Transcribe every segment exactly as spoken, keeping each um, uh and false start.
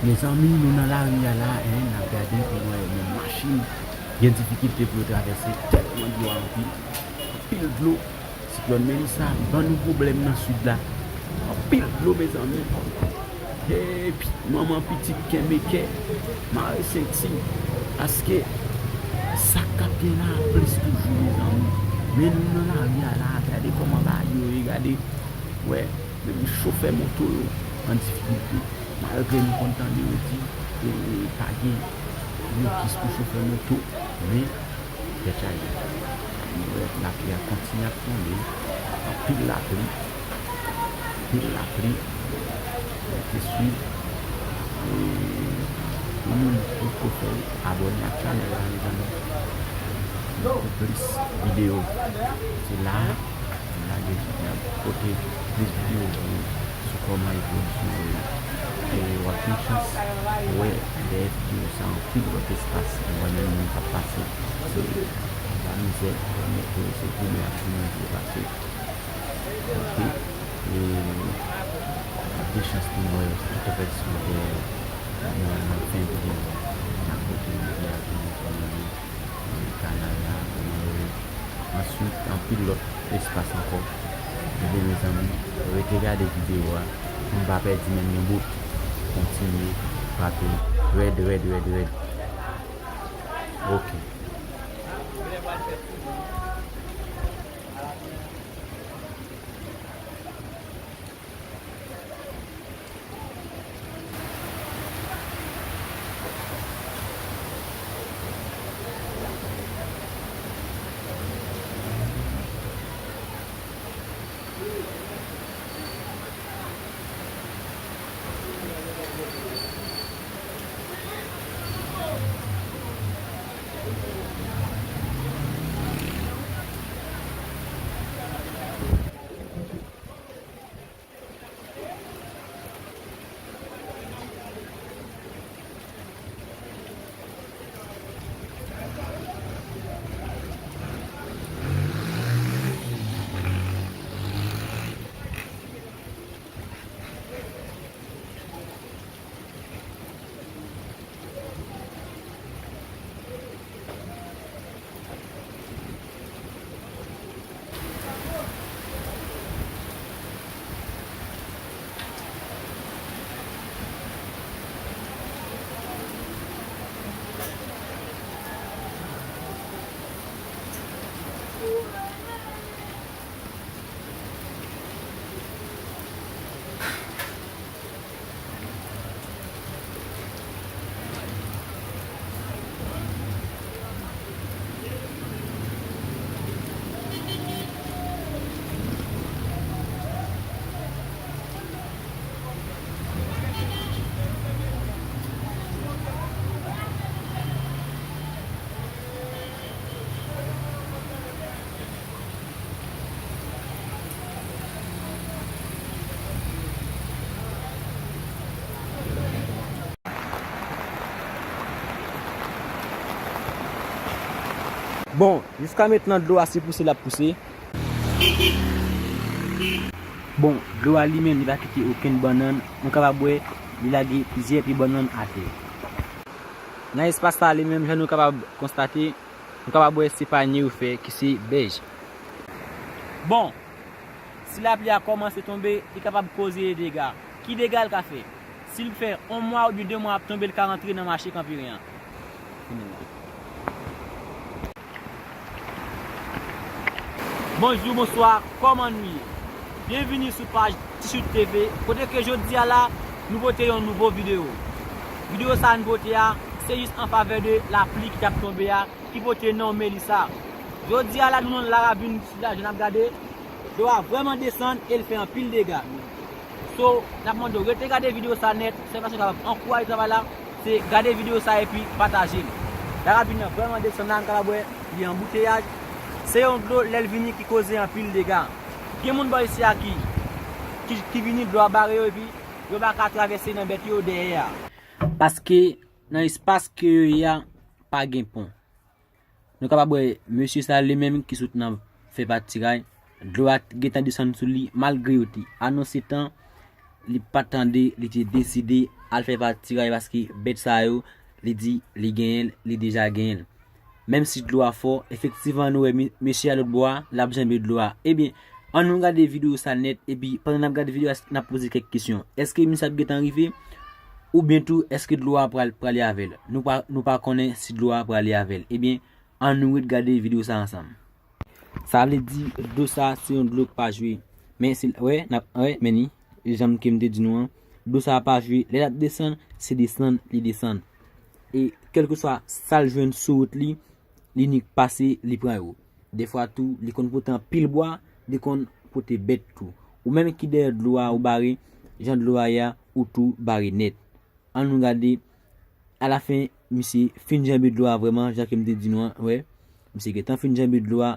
Mezanmi, nou nan lari a la, en, n ap gade pou n wè yon machin gen difikilte pou yo travèse, tèlman dlo a anpil, anpil dlo. Siklòn Melissa ban nou pwoblèm nan sid la. Anpil dlo, mezanmi. Epi, manman pitit, kenbe kè, mare senti, paske sa k ap gen la plis toujou, mezanmi. Men nou nan lari a la, gade kòman bagay yo ye, gade. Wè, menm chofè moto yo an difikilte. Malgre nou konn tande yo di, e, pa gen blokis pou chofè moto, men tèt chaje. Nou wè lapli a kontinye ap tonbe, anpil lapli, anpil lapli. Rete swiv. E, pou moun ki poko fè l, abòne ak chanèl la, mezanmi. Pou plis videyo. Se la, n a gen, n ap pote plis videyo pou ou sou kòman e pwodiksyon yo ye. E w ap gen chans wè dèyè videyo sa anpil lòt espas, ou wè menm moun k ap pase. Se pa mizè, se goumen ak goumen pou yo pase. Ok. E n ap gen chans pou nou wè tout anpètisman dèyè nan, nan fen videyo a. N ap pote videyo a pou nou, pou nou, e, kanal la, pou nou wè. Answit, anpil lòt espas ankò. Ebyen, mezanmi, rete gade videyo a pou n pa pèdi menm yon bout. Kontinye frape rèd, rèd, rèd, rèd. Ok. Bon, jiska mentnan dlo a se pouse l ap pouse. Bon, dlo a li menm li pa kite okenn bannann, nou kapab wè li lage plizyè pye bannann atè. Nan espas sa li menm, jan nou kapab konstate, nou kapab wè se panye yo fè ki se bèj. Bon, si lapli a kòmanse tonbe, li kapab koze dega. Ki dega l ka fè? Si l fè yon mwa oubyen de mwa ap tonbe, l ka rantre nan mache Kanperen an. Bonjou, bonswa, kòman nou ye? Byenvini sou paj T-Shirt T V, kote ke jodi a la, nou pote yon nouvo videyo. Videyo sa a nou pote a, se jis an favè de lapli ki t ap tonbe a, ki pote non Melissa. Jodi a la, nou nan Laravin Sid la, jan n ap gade, dlo a vrèman desann e l fè anpil dega. So, n ap mande w rete gade videyo sa nèt, se fason w kapab ankouraje travay la, se gade videyo sa epi pataje l. Laravin nan vrèman desann la, n kapab wè li anbouteyaj. Se yon dlo, lè l vini, ki koze anpil dega. Gen moun bò isi a ki, ki, ki vini, dlo a bare yo epi yo pa ka travèse nan bèt yo dèyè a. Paske nan espas ke yo ye a, pa gen pon. Nou kapab wè mesye sa li menm ki sot nan fè patiray, dlo a gentan desann sou li, malgre yo te anonse tan, li pa tande, li te deside al fè pa tiray paske bèt sa yo, li di li genyen l, li deja genyen l. Menm si dlo a fò, efektivman nou wè mi- mesye a lòt bò a, l ap janbe dlo a. Ebyen, ann nou gade videyo sa nèt, epi pandan n ap gade videyo a, n ap poze kèk kesyon. Èske misye ap gentan rive? Oubyen tou, èske dlo a pral prale avè l? Nou pa, nou pa konnen si dlo a prale avè l. Ebyen, ann nou ret gade videyo sa ansanm. Sa vle di, dlo sa se yon dlo k pa jwe. Men se, wè, n ap, wè, men ni, jan ke m te di nou an, dlo sa pa jwe. Lè l ap desann, se desann li desann. E kèlkeswa sa l jwenn sou wout li, li nik pase, li pran yo. Defwa tou, li konn pote anpil bwa, li konn pote bèt tou. Ou menm ki dèyè dlo a, ou bare, jan dlo a ye a, ou tou bare nèt. Ann nou gade, alafen, misye fin janbe dlo a vrèman, jan ke m te di nou an, wè. Misye gentan fin janbe dlo a.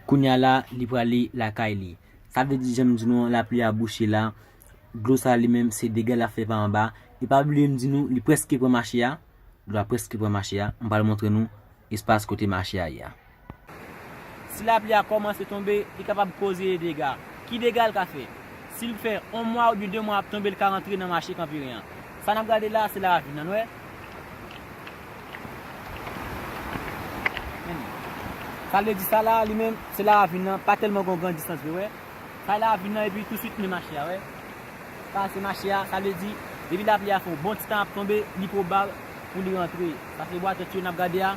Kounye a la, li prale lakay li. Sa vle di, jan m di nou an, lapli a bouche la. Dlo sa li menm, se dega l ap fè pa anba. E pa bliye m di nou, li prèske pran mache a. Dlo a prèske pran mache a. M pral montre nou espas kote mache a ye a. Si lapli a kòmanse tonbe, li kapab koze dega. Ki dega l ka fè? Si l fè yon mwa oubyen de mwa ap tonbe, l ka rantre nan mache Kanperen an. Sa n ap gade la, se laravin nan, nou wè? Men, sa vle di sa la, li menm, se laravin nan, pa tèlman gon gran distans vre, wè. Sa laravin nan, epi touswit men mache a, wè. Sa se mache a, sa vle di, depi lapli a fè yon bon ti tan ap tonbe, li pwobab pou li rantre. Sa se bwa tèt yo n ap gade a.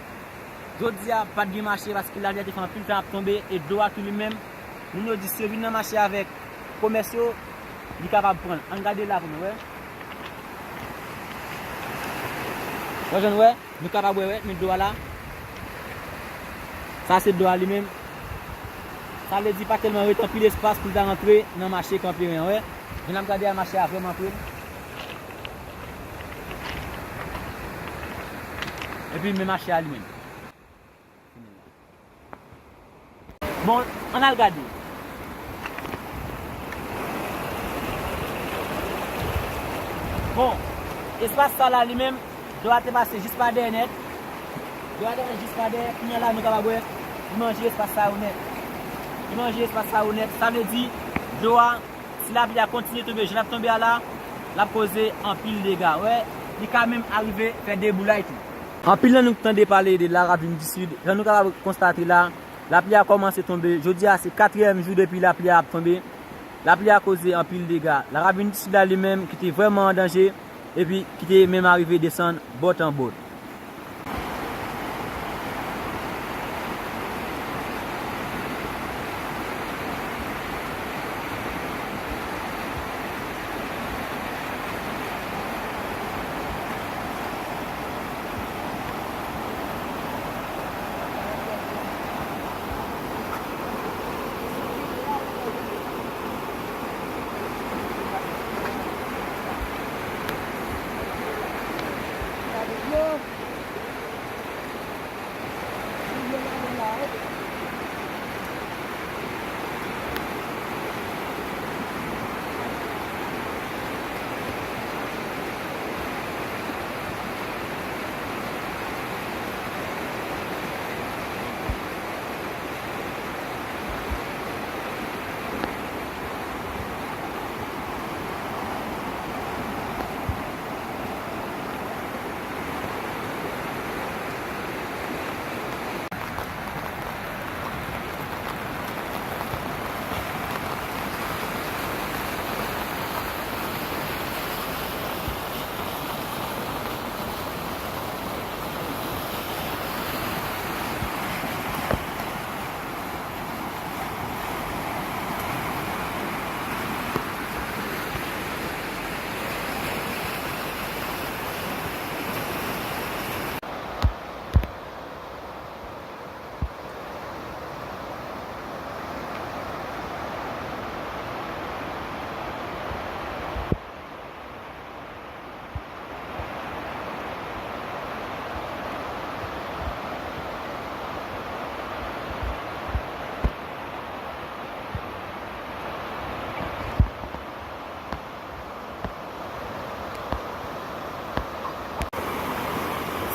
Jodi a, pa t gen mache paske lapli a te fè anpil tan ap tonbe e dlo a tou li menm. Moun yo di si yo vin nan mache avèk komès yo, li kapab pran l. Ann gade la pou nou wè. Wè, jan nou wè. Nou kapab wè, wè, men dlo a la. Sa se dlo a li menm. Sa vle di pa tèlman ret anpil espas pou l ta rantre nan mache Kanperen an, wè. Jan n ap gade a, mache a vrèman pre. Epi men mache a li menm. Bon, ann al gade. Bon, espas sa la li menm, dlo a te pase jis pa dèyè nèt. Dlo a te pase jis pa dèyè, kounye a la nou kapab wè, li manje espas sa yo nèt. Li manje espas sa yo nèt, sa vle di, dlo a, si lapli a kontinye tonbe jan l ap tonbe a la, l ap koze anpil dega. Wè, li ka menm arive fè deboulay tou. Anpil nan nou k tande pale de laravin di Sid, jan nou kapab konstate la, lapli a kòmanse tonbe. Jodi a se katriyèm jou depi lapli a ap tonbe. Lapli a koze anpil dega. Laravin di Sid la li menm ki te vrèman an danje, epi ki te menm arive desann bòt an bòt.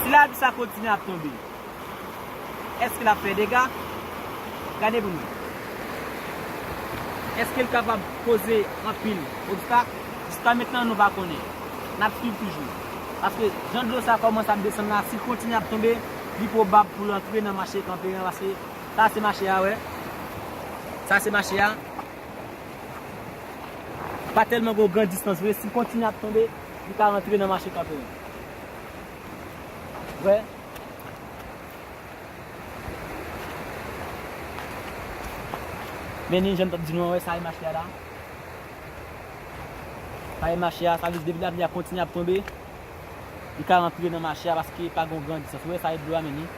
Si lapli sa kontinye ap tonbe, èske l ap fè dega? Gade pou nou. Èske l kapab koze anpil obstak? Jiska mentnan, nou pa konnen. N ap swiv toujou. Paske jan dlo sa kòmanse ap desann la, si l kontinye ap tonbe, li pwobab pou l antre nan mache Kanperen, paske sa se mache a, wè. Sa se mache a. Pa tèlman gen yon gran distans vre, si l kontinye ap tonbe, li ka rantre nan mache Kanperen. Wè. Men ni jan m t ap di nou an, wè, sa e mache a la. Sa e mache a, sa vle di depi lapli a kontinye ap tonbe, li ka rantre nan mache a paske pa gen yon gran distans. Ou wè sa e dlo a, men ni.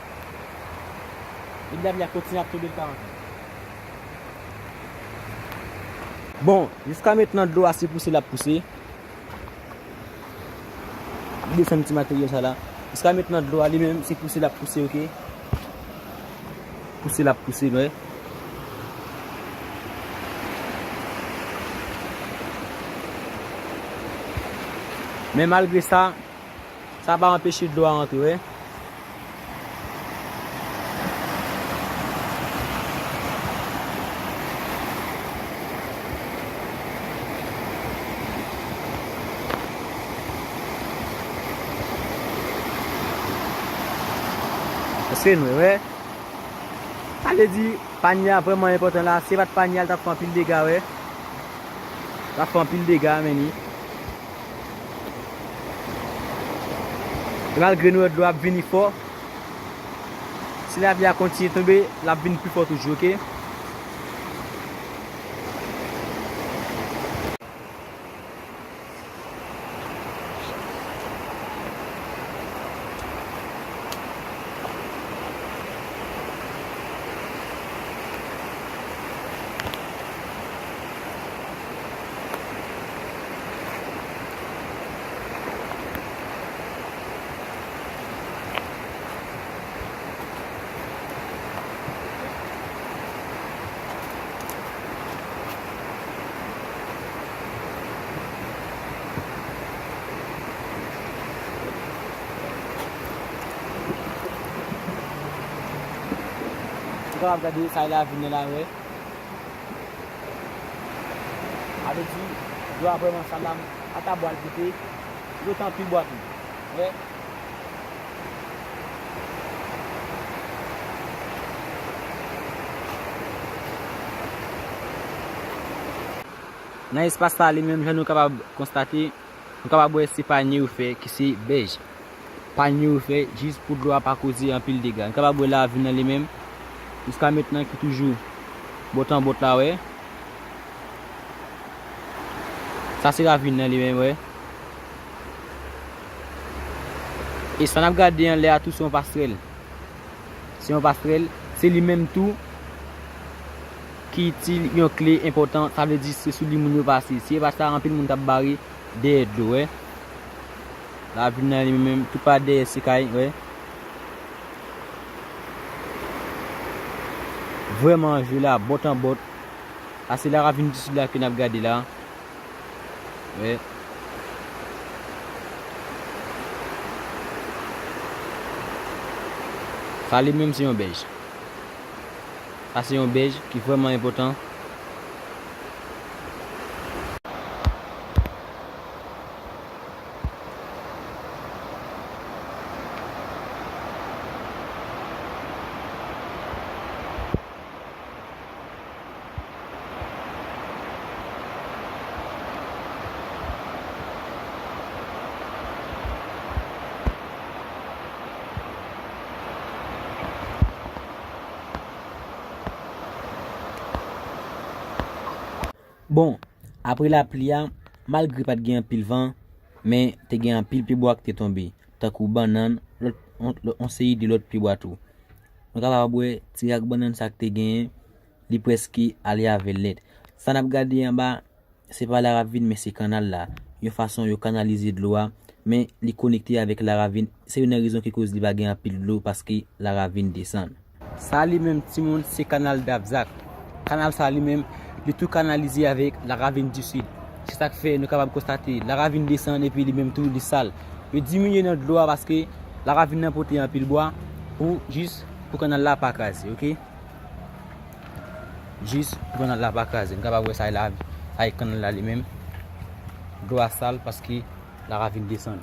Depi lapli a kontinye ap tonbe, li ka rantre. Bon, jiska mentnan dlo a se pouse l ap pouse. Li desann ti materyèl sa la. Jiska mentnan dlo a li menm se pouse l ap pouse, oke. Pouse l ap pouse, wè. Men malgre sa, sa pa anpeche dlo a rantre, wè. Èske nou wè? Sa vle di, panye a vrèman enpòtan la. Si se pa t panye a, l t ap fè anpil dega, wè. L ap fè anpil dega, men ni. E malgre nou wè dlo ap vini fò, si lapli a kontinye tonbe, l ap vin pi fò toujou, oke? Ou kapab gade sa e ravin nan la, wè. Sa vle di, dlo a vrèman sal la, ata bwa l pete, yo tan pi bwa tou. Wè. Nan espas sa li menm, jan nou kapab konstate, nou kapab wè se panye yo fè ki se bèj. Panye yo fè jis pou dlo a pa koze anpil dega. Nou kapab wè ravin nan li menm, jiska mentnan ki toujou bòt an bòt la, wè. Sa se ravin nan li menm, wè. E sa n ap gade anlè a tou se yon pasrèl. Se yon pasrèl. Se li menm tou ki itil yon kle enpòtan. Sa vle di se sou li moun yo pase. Si se pa t sa, anpil moun t ap bare dèyè dlo, wè. Ravin nan li menm, tou pa dèyè se kay, wè. Vrèman, je la, bòt an bòt. Sa se laravin di sid la ke n ap gade la. Wè. Sa li menm se yon bèj. Sa se yon bèj ki vrèman enpòtan. Bon, apre lapli a, malgre pa t gen anpil van, men te gen anpil pyebwa ki te tonbe, tankou bannann, lòt, on, lòt, on seri de lòt pyebwa tou. Nou kapab wè ti rak bannann sa k te genyen, li prèske ale avè l nèt. Sa n ap gade anba, se pa laravin, men se kanal la. Yon fason yo kanalize dlo a, men li konekte avèk laravin. Se youn nan rezon ki koz li pa gen anpil dlo, paske laravin desann. Sa li menm, timoun, se kanal Davzak. Kanal sa li menm, li tou kanalize avèk laravin di Sid. Se sa k fè nou kapab konstate laravin desann epi li menm tou li sal. Yo diminye nan dlo a paske laravin nan pote anpil bwa pou jis pou kanal la pa kraze, oke? Jis pou kanal la pa kraze. Nou kapab wè sa la, sa e kanal la li menm. Dlo a sal paske la ravin desann.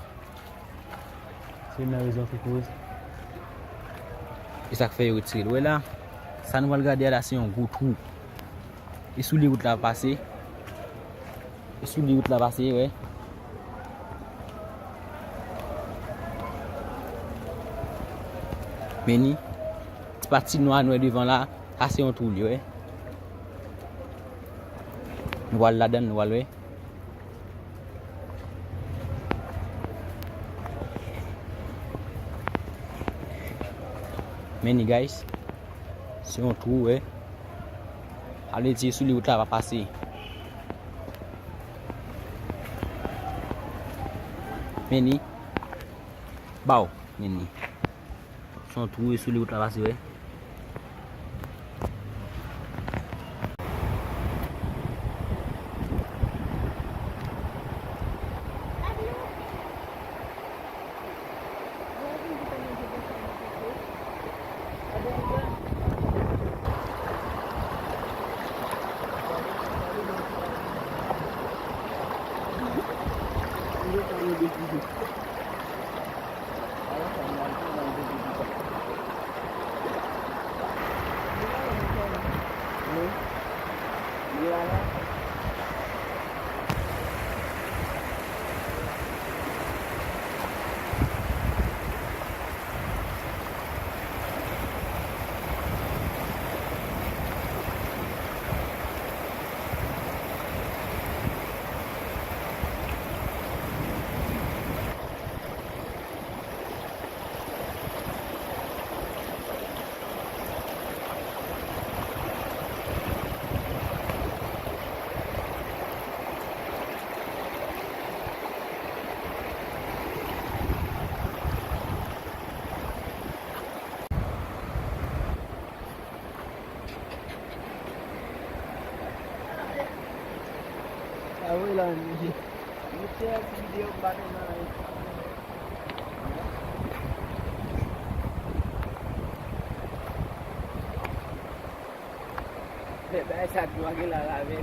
Se youn nan rezon ki koz. E sa k fè yo retire l. Ou wè la, sa nou pral gade a la, se yon gwo twou. E sou li wout la pase. E sou li wout la pase, wè. Men ni, ti pati nwa nou wè devan la, sa se yon twou li, wè. Nou pral ladan l, nou pral wè. Men ni, guys. Se yon twou, wè. Sa vle di sou li wout la pa pase. Men ni. Baw, men ni. Se yon twou, e sou li wout la pase, wè. Ah oui, là, monsieur. Monsieur, c'est vidéo, pas de mal. Men bagay sa dlo a gen la lave.